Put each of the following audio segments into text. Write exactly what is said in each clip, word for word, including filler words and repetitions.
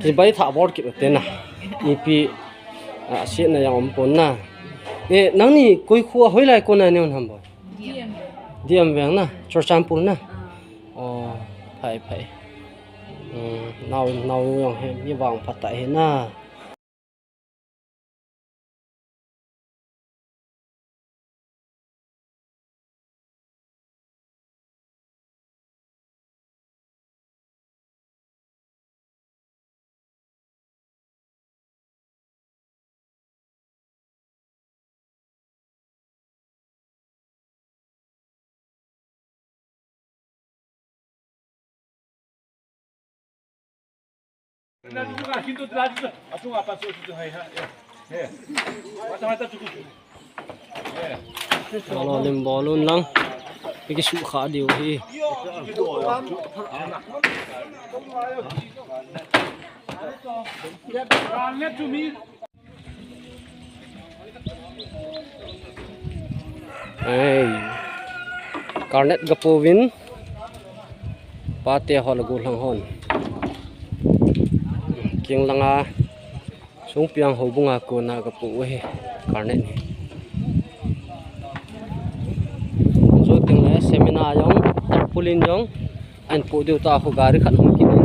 Kibai tha bol kit u te na. Ipi, ah, siatna jong um pon na. Eh, nangni koi kho a hoilai kona nei um ham boi? Diam veng na, Churachandpur na. Oh, phai, phai. Hmm, nao, nao jong hi, mi vangphat tah hi na. Alo lim bol un lang. Ki su kha diu hi. Ei, Karnet gapo uvin, pate ho le gollhang hon. King langa, Songpiang houbunga kona gapo u hi, Karnet hi. Chuteng le seminar jong, tarpaulin jong, Ahin po diu ta, khu gari khat hung kit in.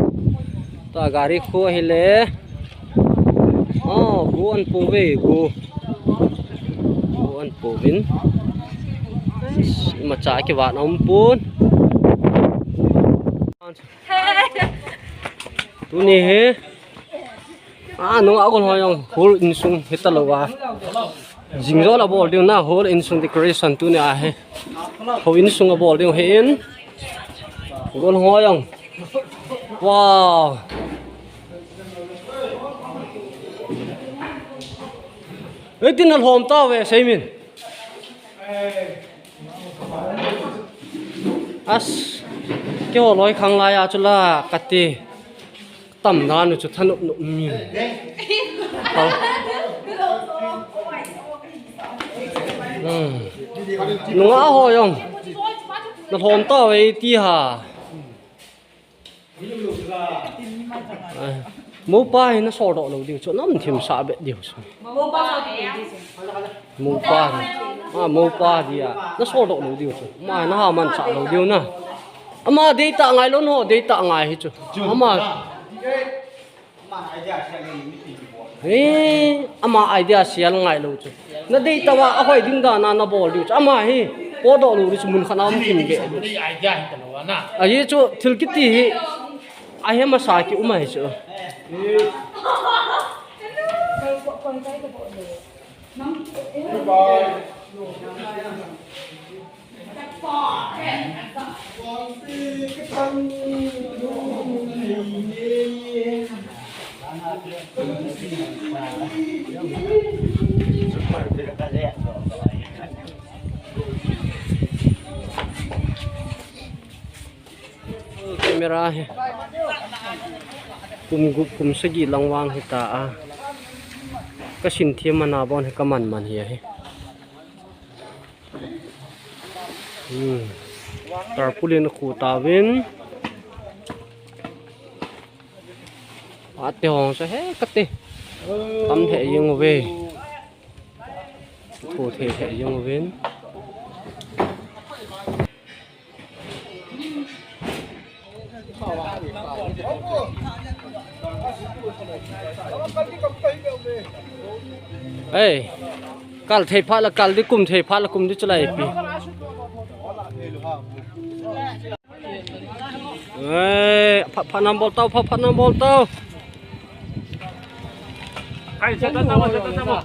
Ta gari khu ahile. Oh, go ahin po ve, go. Go ahin po vin. Imacha kivat na um pon. Tuni hi. Ah, nunga golhoi jong hall insung hita lou a. Jing jo la bol ding na hall insung decoration tuni a hi. Hall insung a bol ding hi in. Golhoi jong. Wow. Ei, tin na lhom ta ve, seimin. As, keiho loi khang lai a chu la, kati. Tam dan u chu thanop nop mi. Hmm. Nunga ho jong. Na lhom ta ve ti ha. Ai, mopa hi na soldoh lou diu chu, nam thim sa bet diu chu. Mopa hi. Ah, mopa dia. Na soldoh lou diu chu. Ma na ha man sa lou diu na. Ama deitah ngai lou no, deitah ngai hi chu. Ama. He, ama idea sial ngai lou chu. Na deitah a, ahoi ding dan a na bol diu chu. Ama hi, podoh lou diu chu mun khat a um kim be. Idea hi ta lou na. Ahi chu, thil kiti hi. Ahem asa ki um ahi chu. Camera hi kum gup kum sagi lang vang hita a. Ka sin thiam man a bon hi ka man man hi ahi. Hmm. Tarpaulin khu tauvin. Ate hong sa he kate. Tam the jeng uve. Khu the the jeng uvin. Ei, kal thei phat la kal di, kum thei phat la kum di chu lai pi. Ei, phat phat nam bol tau, phat phat nam bol tau. Kai, sa ta ta, sa ta ta.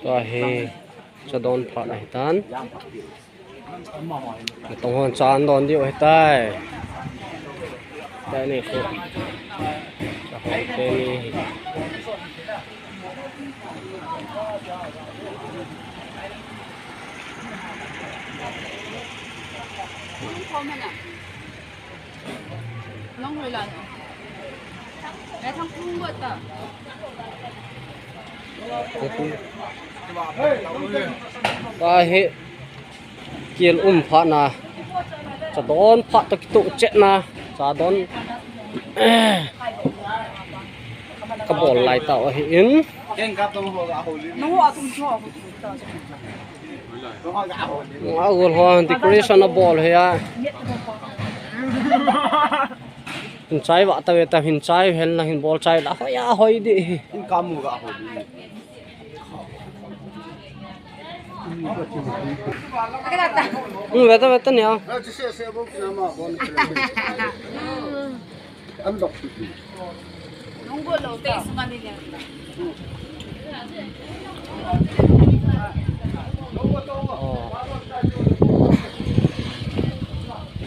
Tua hi chadon phat ahitan. Natong hon cha an don diu ahitai. Tani khu. Tani. Tua hi kel um phat na, chadon phat toh kitoh chet na, chadon kabol lai tau ahin. Agol ho decoration abol hi a. Hin chai vah tave ta, hin chai hen lang, hin bol chai la, hoi a hoi di hi. In kamu ga hoi di. Hmm, veta, veta ni a.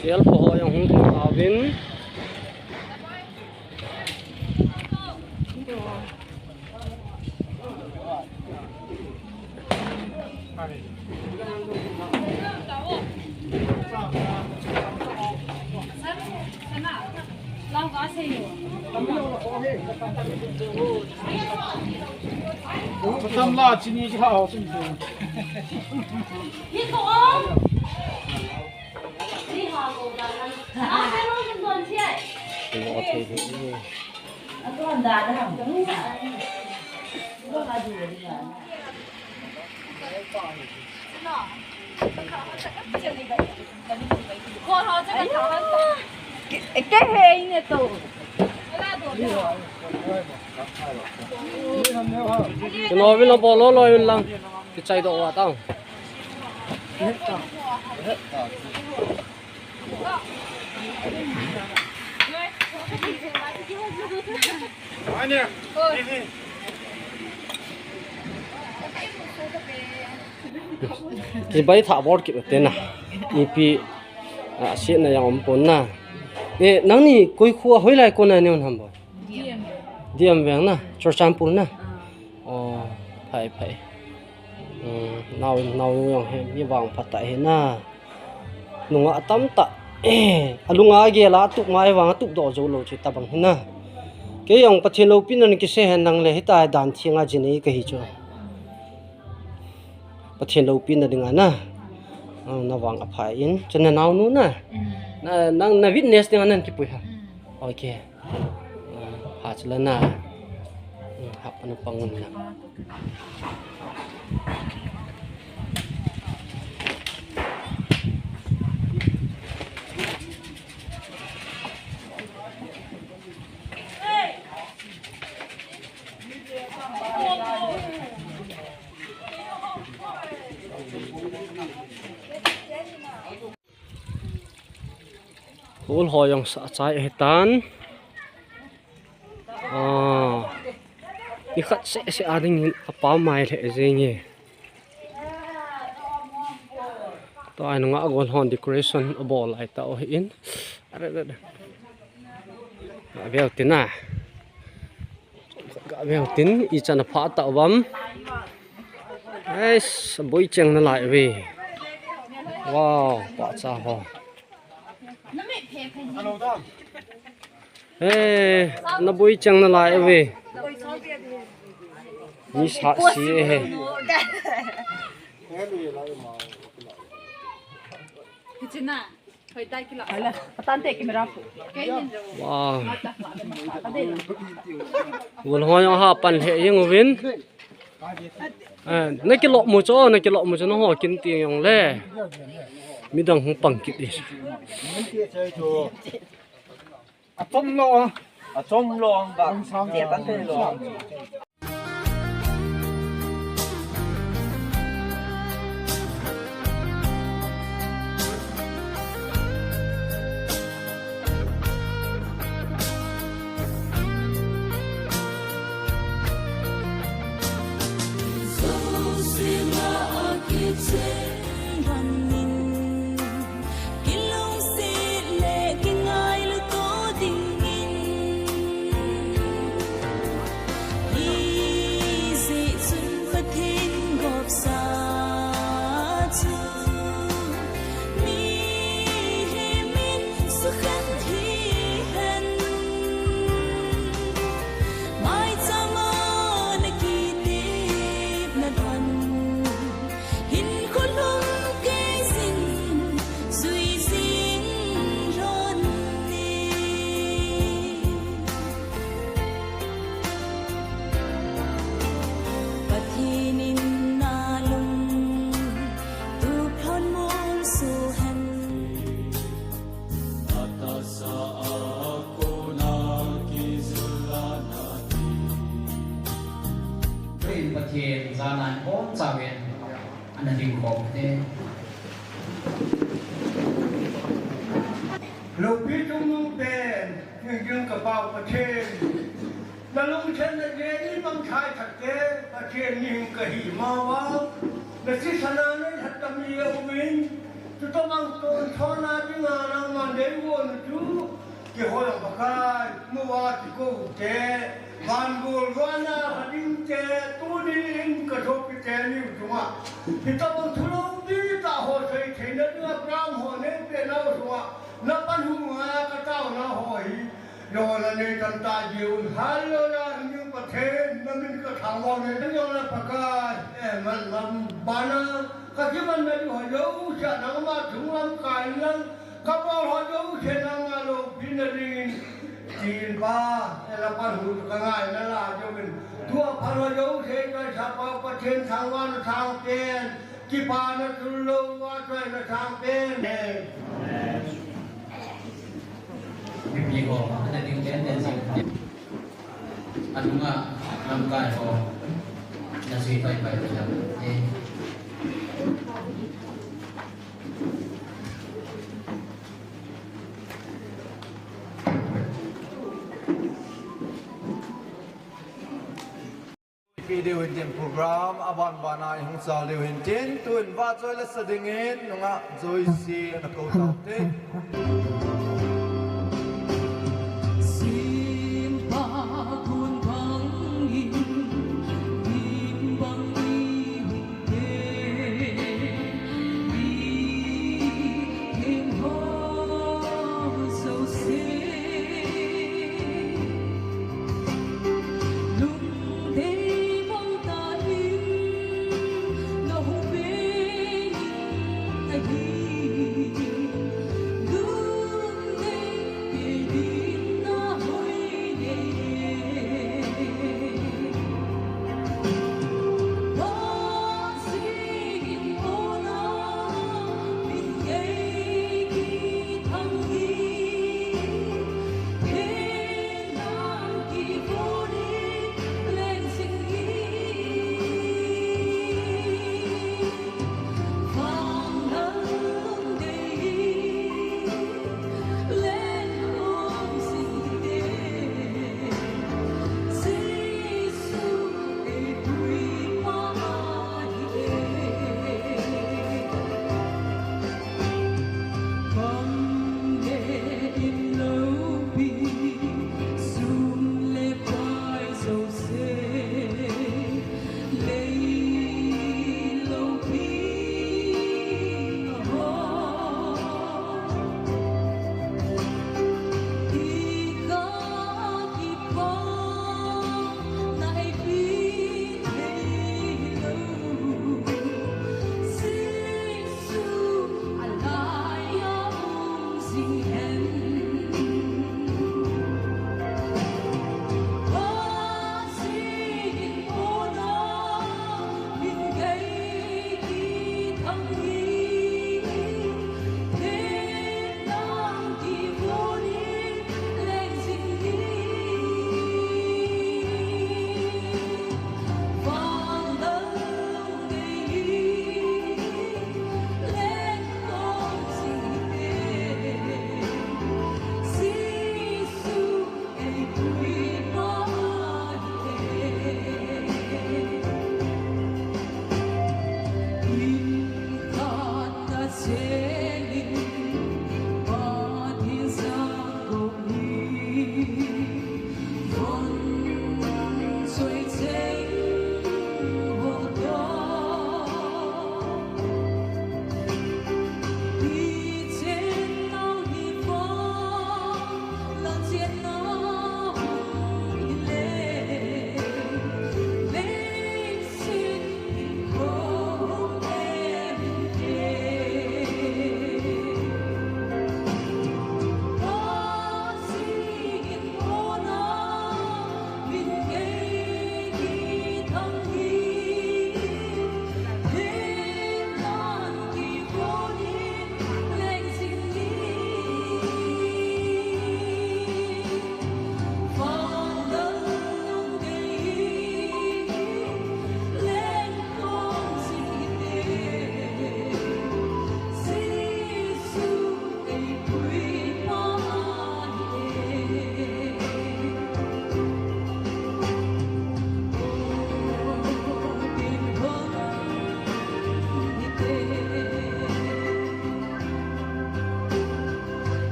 Sial po ho jong hung tung a vin. Kei he ine to. Kino vin lo bol lo lo in lang. Kichai doh uva tao. Kibai tha bol kit ute na. Ipi, ah, siatna jong um pon na. Eh, nangni koi kho a hoilai kona nei um ham boi? D M veng na, Churachandpur na. Oh, phai, phai. Hmm, nao, nao jong hi, mi vangphat tah hi na. Nungah tamtah. Eh, alunga agel a atup ngai vang atup doh jou lou chu tabang hi na. Kei jong Pathen loupina in kisei hen lang le hitia dan theng a jinei kahi chu. Pathen loupina dinga na. Ah, na vang aphai in. Chu na naonu na. Mm. Na, na, na witness dinga nan kipui ha. Mm. Okay. Ah, ha chu la na. Mm, ha pa na pangun na. Hol ho jong sa chai ahitan. Ah, ni khat seh seh a ding in apa mai le jing e. Tua nungah gol hon decoration abol lai tau ahin. Are, are, are. Aveu tin a. Aveu tin, ichan apha tau vam. Ais, boi cheng nalai ve. Wow, pahcha ho. Eh, naboi cheng nalai ve. Mi sah si e he. Wow. Gol ho jong ha pan lheh jeng uvin. Eh, nakilop mu chu, nakilop mu chu, nangho kin ti jong le. Midang hung pang kit di. Achom lo. Achom lo, ba. Ang sang. Tia tan te lo. Mihem in sukhen hihen, maicham a na kitepna lhon, hinkho lhumkeiyin jui jing lhon e. Pathen in na lungtup lhon mong soh hen. Atahsa a kona kijilna ding. Pathen jana in bonchauvin ana dingkhom te. Loupi chungnung pen, hingjing ka Pa Pathen. Na lungchenna jeh in mangthai thakte, Pathen mihing ka hi mauva. Na thisan a nei lhatna mi a um in, chutobang tonsot na dinga nangman nei von chu, kihoi ang Pakai, muva kikou te, van gol vana hading te, tunin ka sopi teni u chunga. Hitobang thu loupi tah ho sei theina dinga program ho nei peh nau chunga. Na panhu ngai a ka taona ho hi, jong na nei tam ta jiu. Hallelujah, hingjing Pathen, na min ka thangvah e, jong na Pakai, eh, man, man, bana, ka kimanna diu ho jouse, nangma thung lamkai lang, ka bol ho jouse, nangma loupina dingin, tin Pa, eh, na panhu ka ngaina la jouvin. Tua phat ho jouse, ka sapa Pathen thangvahna thang pen, kipana thul louva, choina thang pen. Amen. Mipi ho, ana ding ten ten jing. Anunga, lamkai ho, na jui pai pai pai lam. Eh. Ipi diu hintin program, aban bana i hung sal diu hintin, tun vahchoi le sa dingin, nungah Joyce ana kou taute. Simpa kun bang in, lim bang in,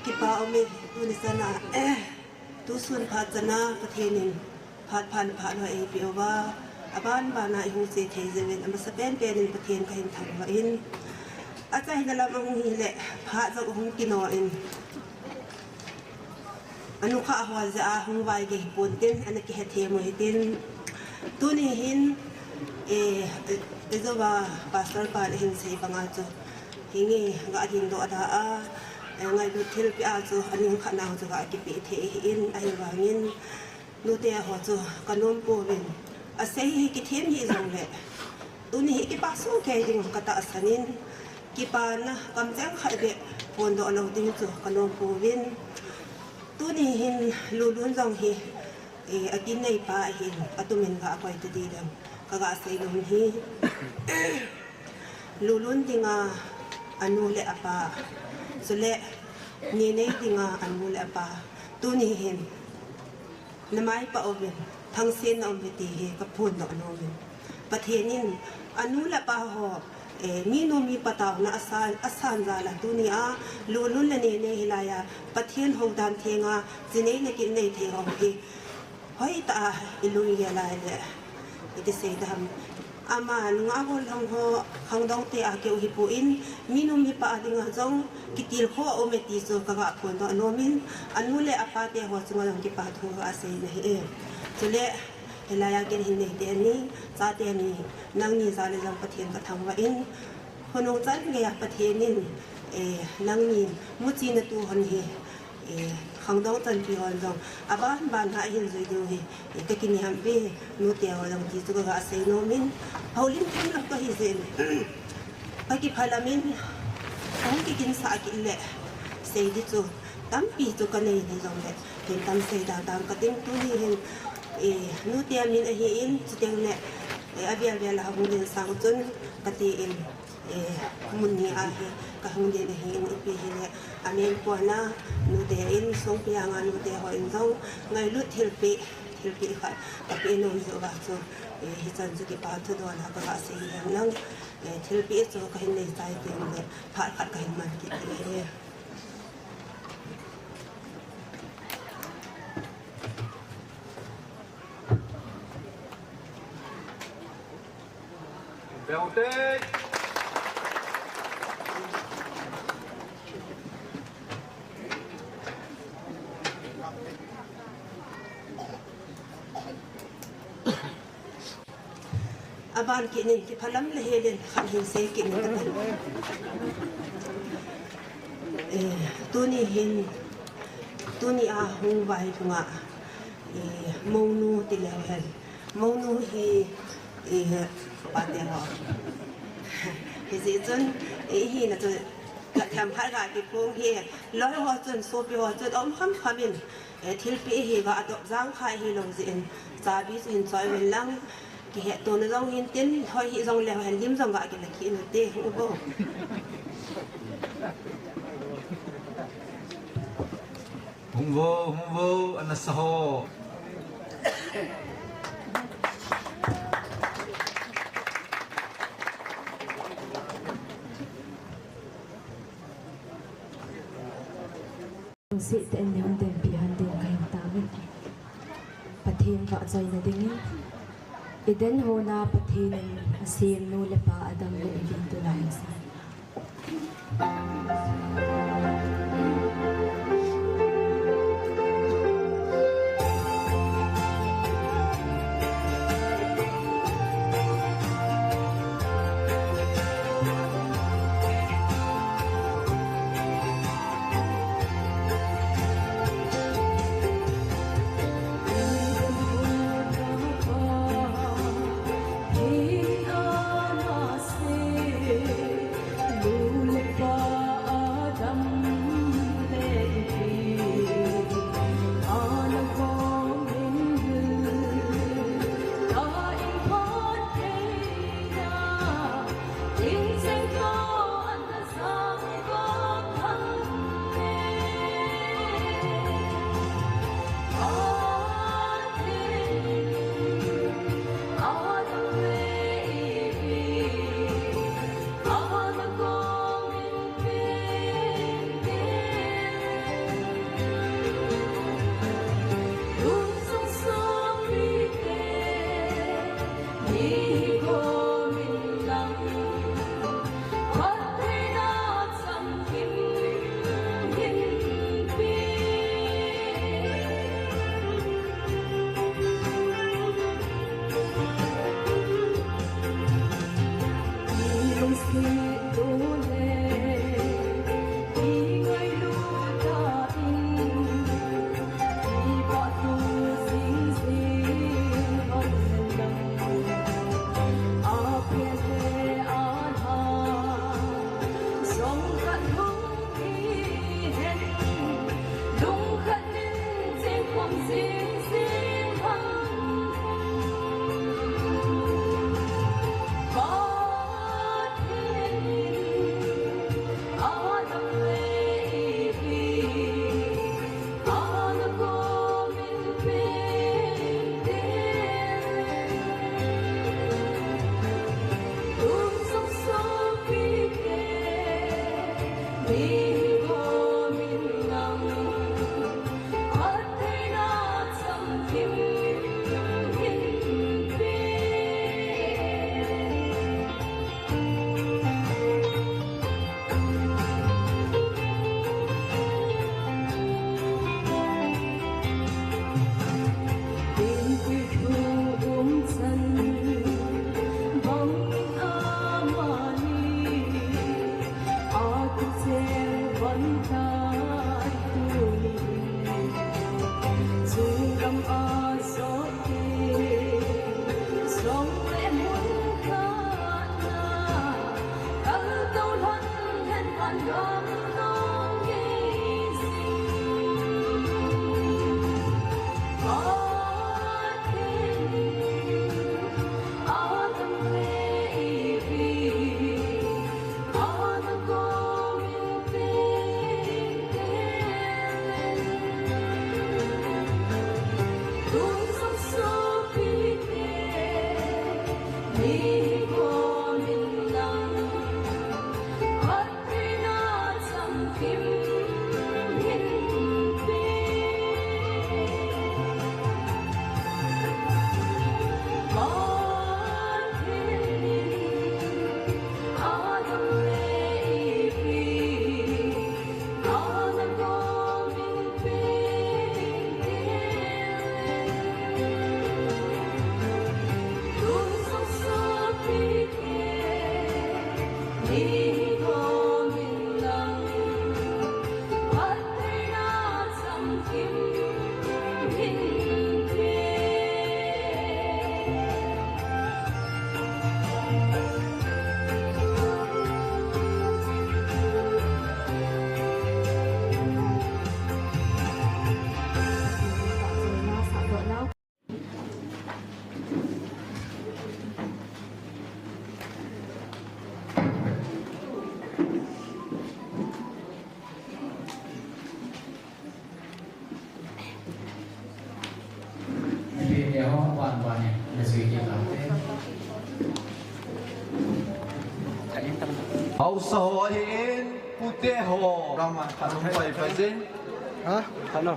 Kipa um e, tuni chana, eh, tusun phat chana Pathen in phat phan phat lou eipeh uva, aban bana ihung che thei jeh in, amasa penpen in Pathen kahin thangvah in. Achaina lam ahung hile, phat jong ahung kino in. Anukhah ho jeh a hung vaigei pon tin, ana kihethem u hitin. Tuni hin, eh, eh, ijouva Pastor pan ahin sei banga chu, hinge ga dingdoh da a, eh, ngailut thilpeh a chu, aning khat nau chu ga kipeh thei ahin, ahivangin, nute ho chu kanom pouvin. Asei hi kithem hih jongle, tuni hi kipa soh kei ding katahsan in, kipana kamcheng khat beh phondoh lou ding chu kanom pouvin. Tuni hin Lulun jong hi, eh, akin neipa ahin, atumin ga koi tading leng kaga sei nom hi. Lulun dinga anu le apa, chule Nenei dinga anu le apa, tuni hin namai pah uvin, thangsetna um e ti hi kaphondoh nom in. Pathen in anu le apa ho, eh, minu mipa taona asan, asan jal a tunia Lulun le Nenei hilai a Pathen houdan thenga chinei le kinnei thei ho hi hoitah a ilunggel a le iti sei dam. Ama nungah gollhang ho khangdong te a keu hipon, minu mipa a dinga jong kitilkhou a um e ti chu kaga phondoh nom in, anu le apa te ho chunga jong kipa thu kaga seina ahi e. Chule, hilai a kin hin neite ni, chate ni, nangni jal a jong Pathen kathangvah in, khonung chan geiya Pathen in, eh, nangni muchina tu hon hi, eh, khangdong chanpi hon jong aban ban a ahin jui diu hi, eh, kakinem e, nute ho jong ti chu kaga sei nom in, houlim thim lou kahi jeh in, kakiphalam in, kahung kiginsah kit le, sei di chu tampi chu kanei di jongle, ken tam sei da dang kating. Tuni hin, eh, nute a min ahin, chuteng le, eh, avel vel a hung din sang chun kati in, eh, mun ni a hi kahung din ahin, ipi hile, amen pona nute in, songpi anga nute ho in jong ngailut thilpeh, thilpeh khat kapeh nom jeh uva chu, eh, hichan chu kipa thudol a kaga sei hen lang, eh, thilpeh chu kahin nei chai teng le, phat khat kahin man kit e. Aban kit nin, kiphalam le hel in, khat hin sei kit nin. Eh, tuni hin, tuni a hung vai lhunga, eh, mounu ti leu hen. Mounu hi, eh, pate ho. Hijeh chun, eh, hina chu, ka themkhat ga kiphong hi, loi ho chun, sopi ho chun, um kham kham in, eh, thilpeh hi ga adoh jang kha hilou jeh in, chabi chu hin choi uvin lang, kihetto na jong hin tin, hoi hi jong leu hen lim jong ga kila kit in ute, hung uvo. Hung uvo, hung uvo, ana sa ho. Sih te en hon den pi hon den kahin tao in. Pathen vahchoina dingin. Eden hon a Pathen in asem nu le pa Adam le Evi tulai sa. Haosa ho ahin, pute ho. Rama, khat hung pai pai jin. Ha? Khat no.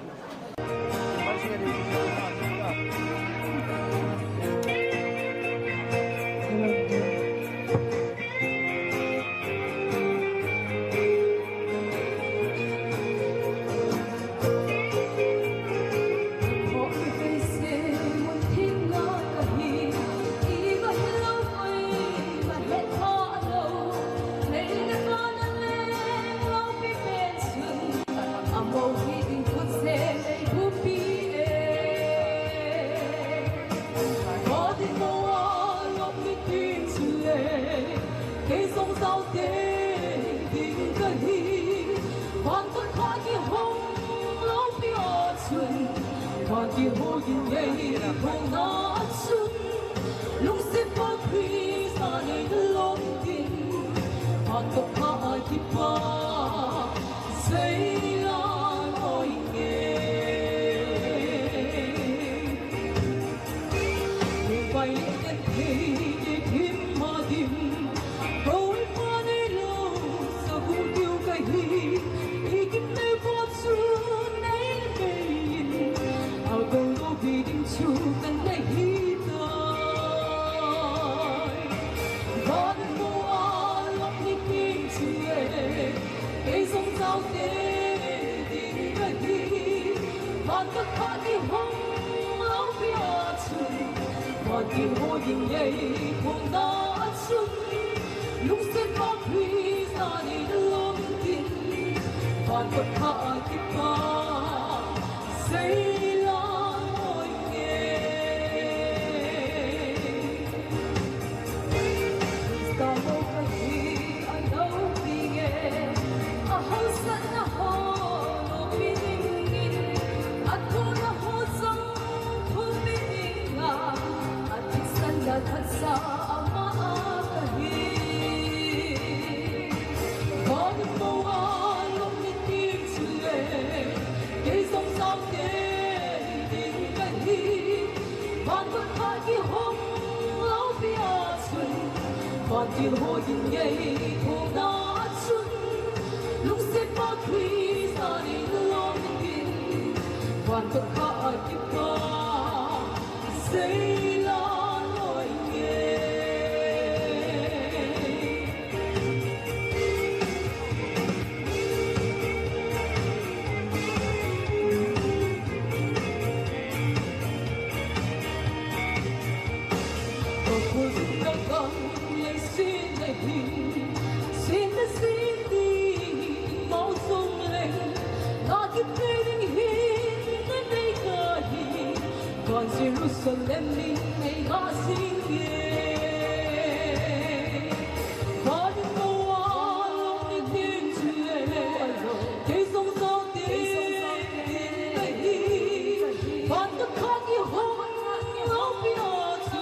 Kei jong jao tei ding kahi, van khat khat kihong loupi a chun, van kihoi in ngei thona a chun, lungset pa Christa nei lom tin, van khat khat a kipa, sei la oi nge. Van khat khat kihong loupi a chun, van kihoi in ngei thona a chun, lungset pa Christa nei lom tin, van khat khat a kipa, sei la oi nge. Christa mo kahi a loupi nge, a haosatna ho loupi dingin, a thohna ho jong loupi dinga, a thisan a thatsa ama a kahi. Van mo a lom ni tin chule, kei jong jao tei ding kahi. Van khat khat kihong loupi a chun, van kihoi in ngei thona a chun, lung Jerusalem in ei ga sing e. Van in mo a long ni tin chu le. Kei song song tin le hi. Van ka kha ki ho lo pi a chu.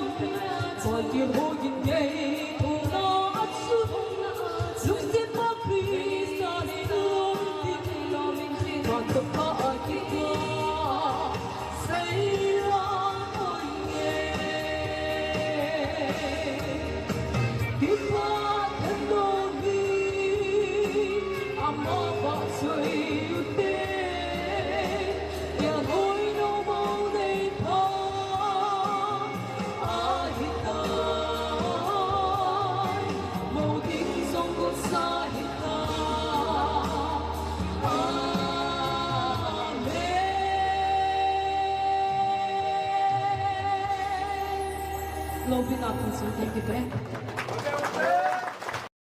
Van ki ho kin ngei ko na a chu. Lungset pa Krista ni lungset. Van ka kha a ki ko. Lobina Council, thank you, thank you.